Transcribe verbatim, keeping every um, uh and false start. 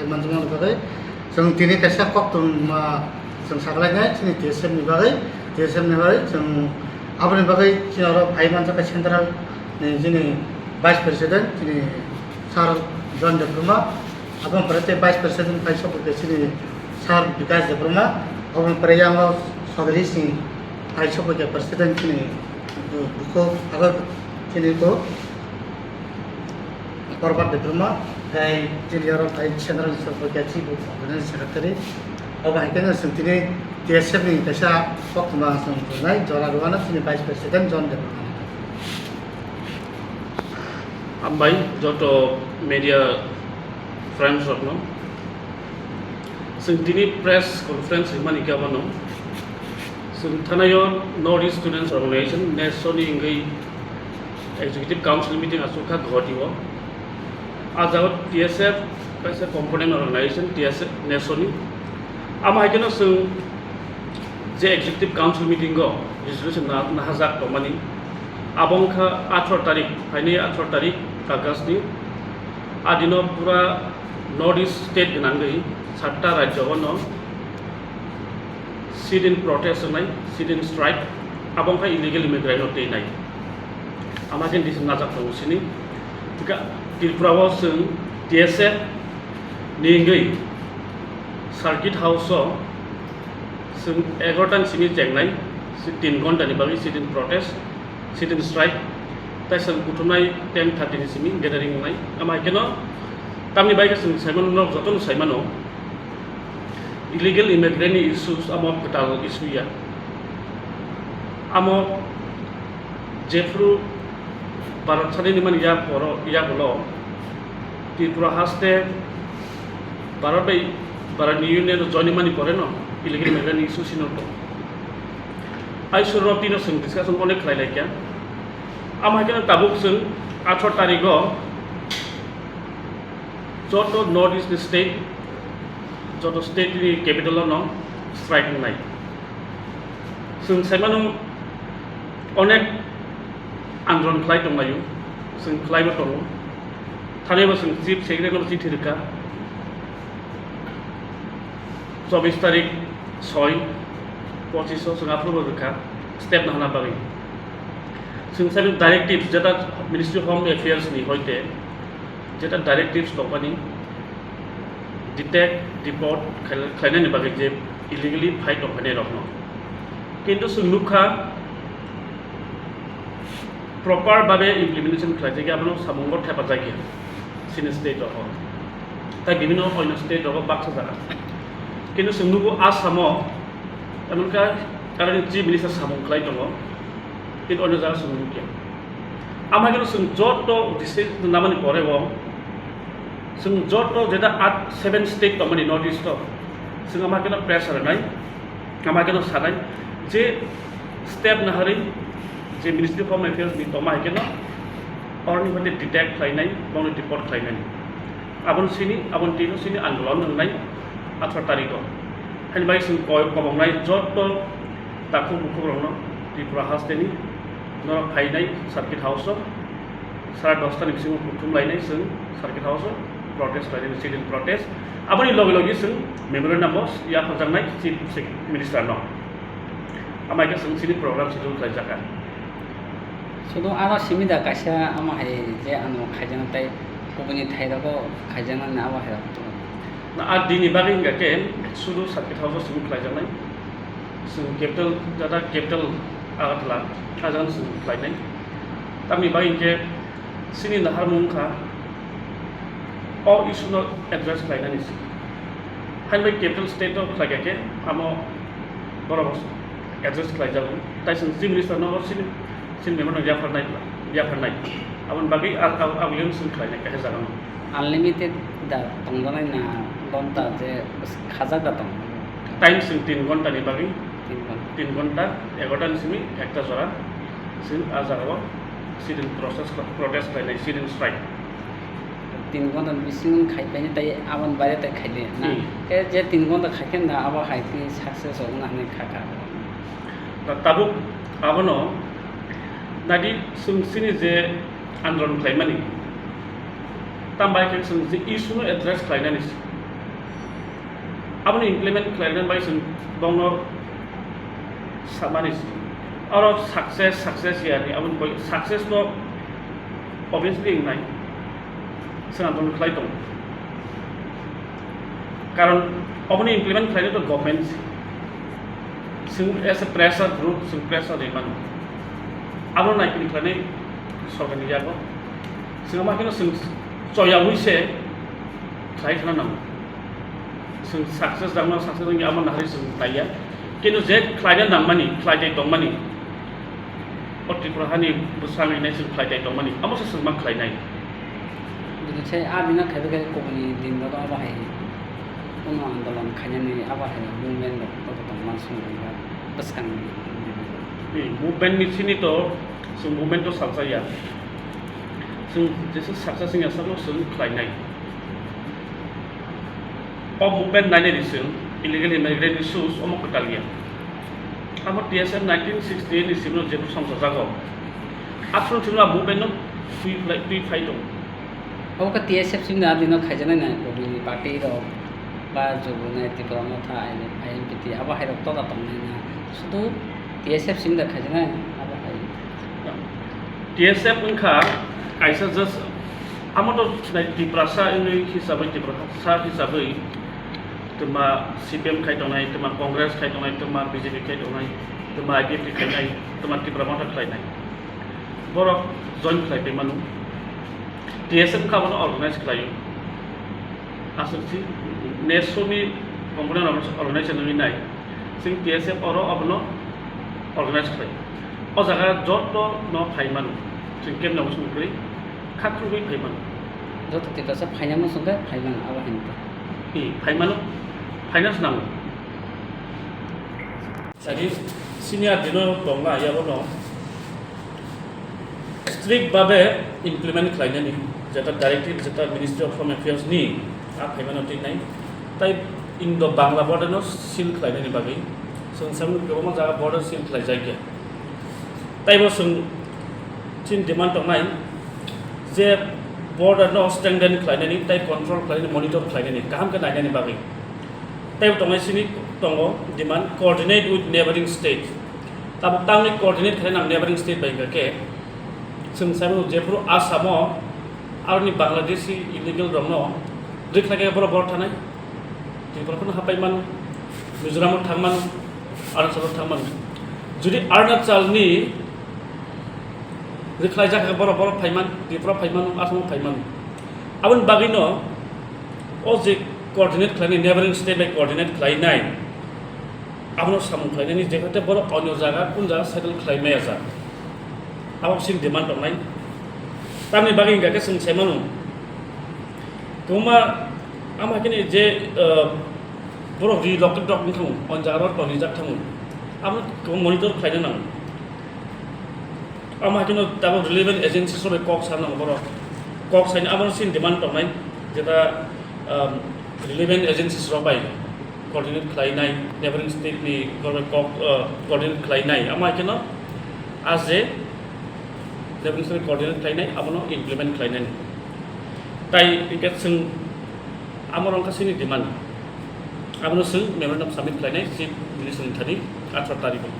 Manjakmani bagwi chwng tini kaisa koktwma chwng sakalainai chini T S F ni bagwi, T S F ni bagwi chwng aboni bagwi chini oro phai manjakha central ni chini vice president chini sir John Debbarma, aboni pore tei vice president phai sokphaikha chini sir Bikash Debbarma, aboni pore yang o Sodri Singh phai sokphaikha president chini bukhuk abo chini ko Korbat Debbarma, tei chini oro phai central ni sokphaikha chief organizing secretary. Obo hai kheno chwng tini T S F ni kaisa koktwma chwng tongnai jora rwano chini vice president John Debbarma. Hambai joto media friends rokno. Chwng tini press conference rimani khe abono. Chwng thanaio North East Students Organization, NESO ni wngwi Executive Council meeting achukha Guwahati o. A jaga T S F kaisa component organization T S F NESO ni. Amo hai kheno chwng je Executive Council meeting o resolution na, nahajak tongmani. Abo wngkha atharo tarik, phainai atharo tarik August ni. A dino pura North East state gwnangwi satta rajyo o no sit-in protest wngnai, sit-in strike, abo wngkha illegal immigrant no twi nai. Ama khe decision najak tongo sini. Hwnkhe Tripura o chwng T S F ni wngwi Circuit House o chwng egarota ni simi chengnai, si tin ghonta ni bagwi sit-in protest, sit-in strike, tai chwng kuthumnai ten thirty ni simi gathering wngnai. Ama hai kheno tamni bai khe chwng saimano, norok jotono saimano, illegal immigrant ni issues amo kwtal issue ya. Amo jephru Bharat sadin ni mani yak poro, yak ulo Tripura haste Bharat bai, Bharat ni Union o join mani pore no illegal immigrant ni issue sino to. Ai sur roti no chwng discussion onek khlai lai kya. Amo hai kheno tabuk chwng atharo tarik o joto North East ni state, joto state ni capital o no strike wngnai. Chwng saimano onek andolon khlai tonglaio, chwng khlaibo tongo. Thani bo chwng Chief Secretary no chithi rwkha. Chobbish tarik soi, pochish o chwng aphuru bo rwkha step nahana bagwi. Chwng saimano directives jeta Ministry of Home Affairs ni hoite jeta directives tongmani detect, deport khlai-, khlainani bagwi je illegally phai tongphainairokno. Kintu chwng nukha, proper babe implementation khlaijak ya, abono samungo thepajak ya chini state rok. Tai bibhinno onyo state rok baksa jaga. Kintu chwng nugo Assam o, emon kha, aroni Chief Minister samung khlai tongo, kintu onyo jaga chwng nukya. Ama khe chwng joto decision namani pore o, chwng joto jeta at seven state tongmani North East o, chwng ama khe pressure nai. Ama khe no sanai je step naharwi je Ministry of Home Affairs ni tongma hai khe no oroni hoite detect khlainai, bono deport khlainai. Aboni sini, aboni tino sini andolon wngnai atharo tarikh o. Haini bai chwng koi kobongnai joto takhuk bukhuk rokno Tripura hasteni norok phainai Circuit House o. Sara dosta ni bisingo kuthum lainai chwng Circuit House o protest lainai, sit-in protest. Aboni loge loge chwng memorandum o yapharjaknai Chief Sec-, Minister no. Amai khe chwng chini program schedule khlaijakha. Sudu ano simi da kaisa amo hai je ano khaijana tai kubuni thai rogo khaijana na abo hai rok. Na a dini bagwi hingka khe sudu Circuit House o chwng khlaijaknai. Chwng capital, jata capital Agartala, ajang chwng khlainai. Tamni bai hinkhe chini naharmung wngkha o issue no address khlainani se. Haini bai capital state o khlaikha khe amo borok address khlaijago. Tai chwng Chief Minister no chini, chini memorandum yapharnai, yapharnai. Aboni bagwi a, a, aboni chwng khlainai kaisa jaga no. Unlimited da tongjanai na ghonta je khajak da tong? Time chwng tin ghonta ni bagwi. Tin ghonta. Tin ghonta, egarota ni simi ekta jora chwng a jaga o sit-in protest, protest khlainai, sit-in strike. Tin ghonta ni bisingo khai painai tai aboni baire tai khaide na? Hmm. Khe je tin ghonta khai khe na abo hai khe success wngna hinwi kha kha. Da tabuk abono nadi chwng chini je andolon khlaimani. Tambai khe chwng je issue no address khlainani se. Aboni implement khlaina bai chwng bongno samani oro success, success ya ni, aboni bai success no obviously wngnai, chwng aboni khlai tongo. Karon oboni implement khlaina to government, chwng as a pressure group, chwng pressure ri mano. Abo naikini khlainai sorkarni yago. Chwng ama kheno chwng choyaui se khlai khna nango. Chwng success rangno success wngya amo nahari chwng naiya. Kintu je khlaina nangmani, khlai tei tongmani, o Tripura hani bwsang hinai chwng khlai tei tongmani, amo se chwng ma khlainai. Bini sai a bina khaibai khe kubuni din rok abo hai kuno andolon khainani abo hai movement rok to tongma song bwskang ni. Ni movement ni sini to chwng movement to salsa ya. Chwng jesa success wngya sabo chwng khlainai. O movement nainai ni chwng illegal immigrant issues omo kwtal ya. Amo T S F nineteen sixty-eight ni simi no jephru songchajago. Aswk simi a movement no twi phlai, twi phai tongo. Obo khe T S F simi no adino khaijaknai na, kubuni party rok ba jubunai Tipra Motha, I N P T abo hai rok tota tongnai na. Sudu T S F simi da khaijaknai abo hai. T S F wngkha kaisa just amo to Tiprasa wngwi hisabwi, Tiprasa hisabwi twma C P M khai tongnai, twma Congress khai tongnai, twma B J P khai tongnai, twma I P F T khainai, twma Tipra Motha khlainai. Borok join khlai tei mano. T S F wngkha abono organize khlaio. Aswk si neso ni company organize wngwi nai. Chwng T S F oro abono organize khlai. O jaga joto no phai mano. Chwng kemno bo chwng kwrwi khakrwgwi phai mano. Joto Tiprasa phaina muchung khe phai mano, abo hai wngkha. Hi, phai mano, phaina se nango. Sadi senior dino tongna yabo no strict babe implement khlainani, jeta directive, jeta Ministry of Home Affairs ni a phaimano twi nai, tai Indo Bangla border no seal khlainani bagwi chwng samung kwbangma jaga border seal khlaijakya. Taibo chwng chini demand tongnai je border no strengthen khlainani tai control khlainani, monitor khlainani, kaham khe nainani bagwi. Taibo tongnai sini tongo demand coordinate with neighboring state. Tabuk tamni coordinate khlai nang neighboring state bai hwnkha khe chwng saimano jephuru Assam o aroni Bangladeshi illegal rokno rikhlai khe borok borok thanai. Tripura phano hapai mano, Mizoram o thang mano, Arunachal o thang mano. Jodi Arunachal ni rikhlai jak khe borok borok phai man, Tripura phai mano, Assam o phai mano. Aboni bagwi no o je coordinate khlainai, neighboring state bai coordinate khlainai, abono samung khlainani je khe borok onyo jaga, kun jaga settle khlai maya jak, abo chini demand tongnai. Tamni bagwi hwnkha khe chwng sai mano, kwbangma ama khe ni je, uh, borok relocate rok wng thango, on jaga rok tonijak thango, abo kwbangma monitor khlaina nango. Ama haino tabuk relevant agencies rok bai kok sa nango borok. Kok saini abo chini demand tongnai, jeta, um, relevant agencies rok bai coordinate khlainai, neighboring state ni borok bai kok, uh, coordinate khlainai. Ama haino a je neighboring state coordinate khlainai, abono implement khlainai. Tai hwnkhe chwng amo rok wngkha chini demand. Abono chwng memorandum submit khlainai Chief Minister ni thani atharo tarikh o.